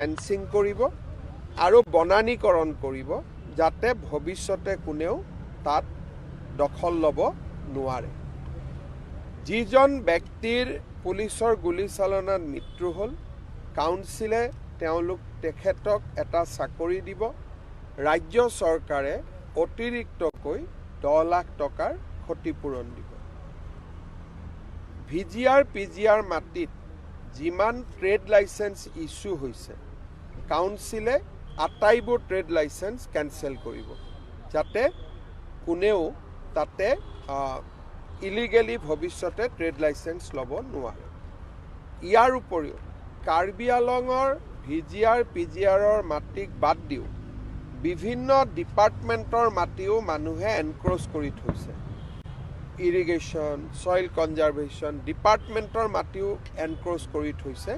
Fencing কৰিব আৰু বনানীকৰণ কৰিব, যাতে ভৱিষ্যতে কোনেও তাত দখল ল'ব নোৱাৰে। যিজন ব্যক্তিৰ পুলিচৰ গুলীচালনাত মৃত্যু হ'ল, কাউন্সিলে তেখেতক এটা চাকৰি দিব। ৰাজ্য চৰকাৰে অতিৰিক্তকৈ 10 লাখ টকাৰ ক্ষতিপূৰণ দিব। ভিজিআৰ পিজিআৰ মাটিত যিমান ট্ৰেড লাইচেঞ্চ ইছ্যু হৈছে, কাউন্সিলে আটাইবোৰ ট্ৰেড লাইচেঞ্চ কেঞ্চেল কৰিব, যাতে কোনেও তাতে ইলিগেলি ভৱিষ্যতে ট্ৰেড লাইচেঞ্চ ল'ব নোৱাৰে। ইয়াৰ উপৰিও কাৰ্বি আলঙৰ ভিজিআৰ পিজিআৰৰ মাটিক বাদ দিও বিভিন্ন ডিপাৰ্টমেণ্টৰ মাটিও মানুহে এনক্ৰ'চ কৰি থৈছে। ইৰিগেশ্যন, ছইল কনজাৰ্ভেশ্যন ডিপাৰ্টমেণ্টৰ মাটিও এনক্ৰ'চ কৰি থৈছে।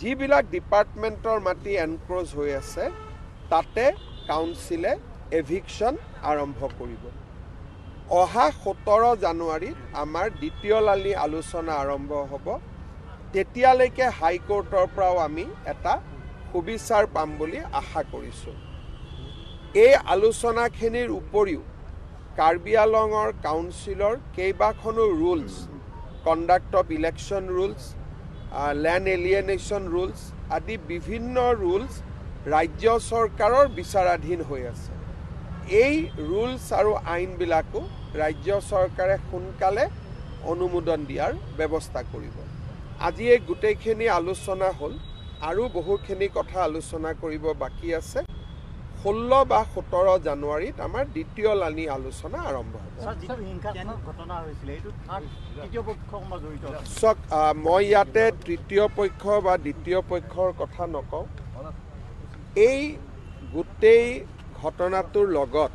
যিবিলাক ডিপাৰ্টমেণ্টৰ মাটি এনক্ৰ'চ হৈ আছে, তাতে কাউন্সিলে এভিকশ্যন আৰম্ভ কৰিব। অহা 17 জানুৱাৰীত আমাৰ দ্বিতীয় লানি আলোচনা আৰম্ভ হ'ব। তেতিয়ালৈকে হাইকোৰ্টৰ পৰাও আমি এটা সুবিচাৰ পাম বুলি আশা কৰিছোঁ। এই আলোচনাখিনিৰ উপৰিও কাৰ্বি আলঙৰ কাউন্সিলৰ কেইবাখনো rules, conduct of election rules, land alienation rules আদি বিভিন্ন ৰুলছ ৰাজ্য চৰকাৰৰ বিচাৰাধীন হৈ আছে। এই ৰুলছ আৰু আইনবিলাকো ৰাজ্য চৰকাৰে সোনকালে অনুমোদন দিয়াৰ ব্যৱস্থা কৰিব। আজি এই গোটেইখিনি আলোচনা হ'ল আৰু বহুখিনি কথা আলোচনা কৰিব বাকী আছে। 16 বা 17 জানুৱাৰীত আমাৰ দ্বিতীয় লানি আলোচনা আৰম্ভ হ'ব। ছাৰ, যিটো হিংসাত্মক ঘটনা হৈছিলে, এইটো থাৰ্ড তৃতীয় পক্ষ কোনোবা জড়িত আছে? চাওক, মই ইয়াতে তৃতীয় পক্ষ বা দ্বিতীয় পক্ষৰ কথা নকওঁ। এই গোটেই ঘটনাটোৰ লগত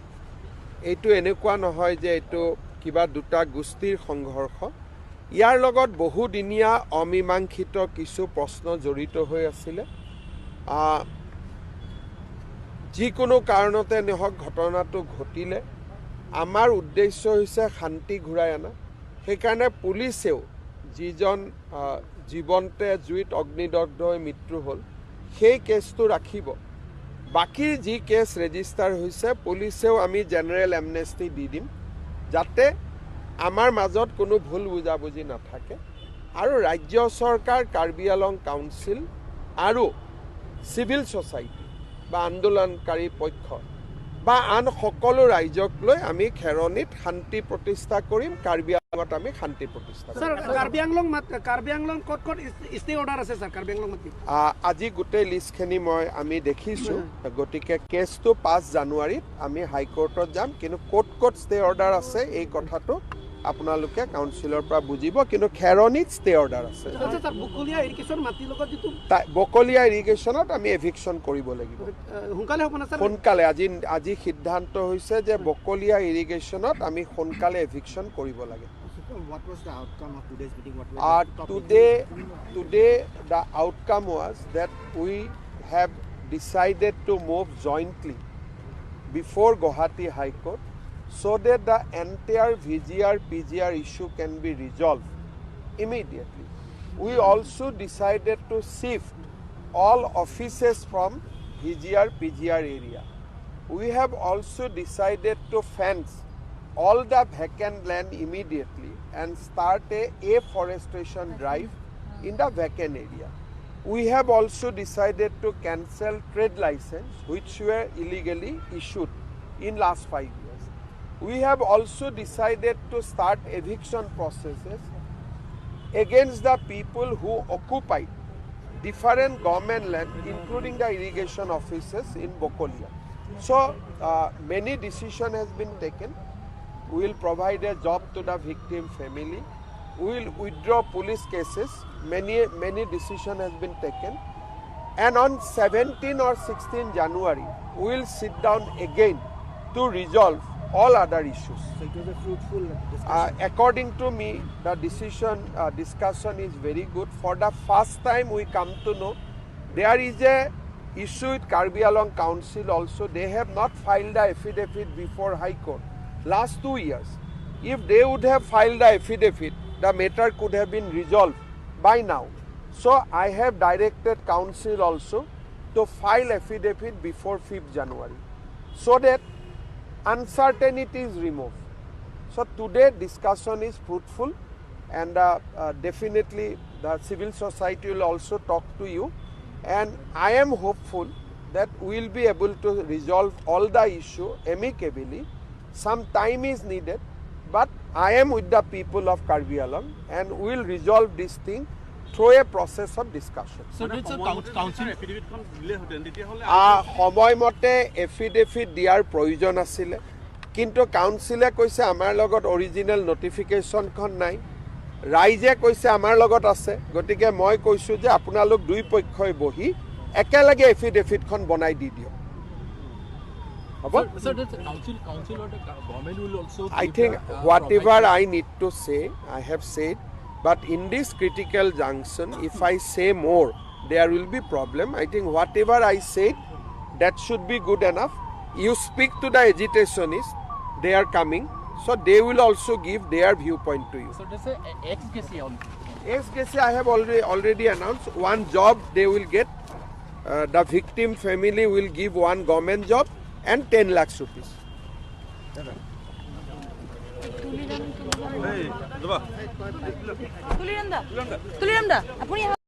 এইটো এনেকুৱা নহয় যে এইটো কিবা দুটা গোষ্ঠীৰ সংঘৰ্ষ। ইয়াৰ লগত বহুদিনীয়া অমীমাংসিত কিছু প্ৰশ্ন জড়িত হৈ আছিলে। যিকোনো কাৰণতে নহওক, ঘটনাটো ঘটিলে। আমাৰ উদ্দেশ্য হৈছে শান্তি ঘূৰাই অনা। সেইকাৰণে পুলিচেও যিজন জীৱন্তে জুইত অগ্নিদগ্ধ হৈ মৃত্যু হ'ল, সেই কেছটো ৰাখিব। বাকী যি কেছ ৰেজিষ্টাৰ হৈছে, পুলিচেও আমি জেনেৰেল এমনেষ্টি দি দিম, যাতে আমাৰ মাজত কোনো ভুল বুজাবুজি নাথাকে। আৰু ৰাজ্য চৰকাৰ, কাৰ্বি আলং কাউন্সিল আৰু চিভিল ছ'চাইটি বা আন্দোলনকাৰী পক্ষ বা আন সকলো ৰাইজক লৈ আমি খেৰণিত শান্তি প্ৰতিষ্ঠা কৰিম। কাৰ্বি আলঙত আমি শান্তি প্ৰতিষ্ঠা কৰিম। স্যাৰ, কাৰ্বি আংলং ক'ত ক'ত ষ্টে অৰ্ডাৰ আছে স্যাৰ, কাৰ্বি আংলং মাটি? আজি গোটেই লিষ্টখিনি আমি দেখিছোঁ। গতিকে কেছটো 5 জানুৱাৰীত আমি হাইকোৰ্টত যাম। কিন্তু ক'ত ক'ত ষ্টে অৰ্ডাৰ আছে, এই কথাটো আপোনালোকে কাউন্সিলৰ পৰা বুজিব। কিন্তু খেৰণিত ষ্টে অৰ্ডাৰ আছে। আচ্ছা স্যাৰ, বকলীয়া ইৰিগেশ্যন মাটিৰ লগত যিটো বকলীয়া ইৰিগেশ্যনত আমি এভিকশ্যন কৰিব লাগিব। সোনকালে হ'ব না স্যাৰ? সোনকালে। আজি সিদ্ধান্ত হৈছে যে বকলীয়া ইৰিগেশ্যনত আমি সোনকালে এভিকশ্যন কৰিব লাগে। What was the outcome of today's meeting? What were the topics? Today the outcome was that we have decided to move jointly before Guwahati High Court so that the entire VGR PGR issue can be resolved immediately. We also decided to shift all offices from VGR PGR area. We have also decided to fence all the vacant land immediately and start a afforestation drive in the vacant area. We have also decided to cancel trade license which were illegally issued in last 5 years. We have also decided to start eviction processes against the people who occupied different government land, including the irrigation offices in Bokolia. So, many decision has been taken. We will provide a job to the victim family. We will withdraw police cases. Many, many decision has been taken. And on 17 or 16 January, we will sit down again to resolve all other issues. So it was a fruitful discussion. According to me, the discussion is very good. For the first time, we come to know there is a issue with Karbi Anglong Council also. They have not filed the affidavit before High Court last 2 years. If they would have filed the affidavit, the matter could have been resolved by now. So I have directed council also. to file affidavit before 5th January so that uncertainty is removed. So today discussion is fruitful and definitely the civil society will also talk to you, and I am hopeful that we will be able to resolve all the issue amicably. Some time is needed, but I am with the people of Karbi Anglong and we will resolve this thing through a process of discussion. So it's a council এফিডেভিটখন দিলেহেঁতেন তেতিয়াহ'লে সময়মতে affidavit দিয়াৰ প্ৰয়োজন আছিলে, কিন্তু কাউন্সিলে কৈছে আমাৰ লগত অৰিজিনেল নটিফিকেশ্যনখন নাই। ৰাইজে কৈছে আমাৰ লগত আছে। গতিকে মই কৈছোঁ যে আপোনালোক দুই পক্ষই বহি একেলগে এফিডেভিটখন বনাই দি দিয়ক। হ'ব। Sir, the council or the government will also I give think whatever provide I need to say, I have said. But in this critical junction, if I say more, there will be problem. I think whatever I said, that should be good enough. You speak to the agitationists, they are coming, so they will also give their viewpoint to you. So there's a ex gratia on. Ex gratia, I have already announced one job they will get. The victim family will give one government job and 10 lakhs rupees. যাবা। তুলিৰাম দা, তুলিৰাম দা, আপুনি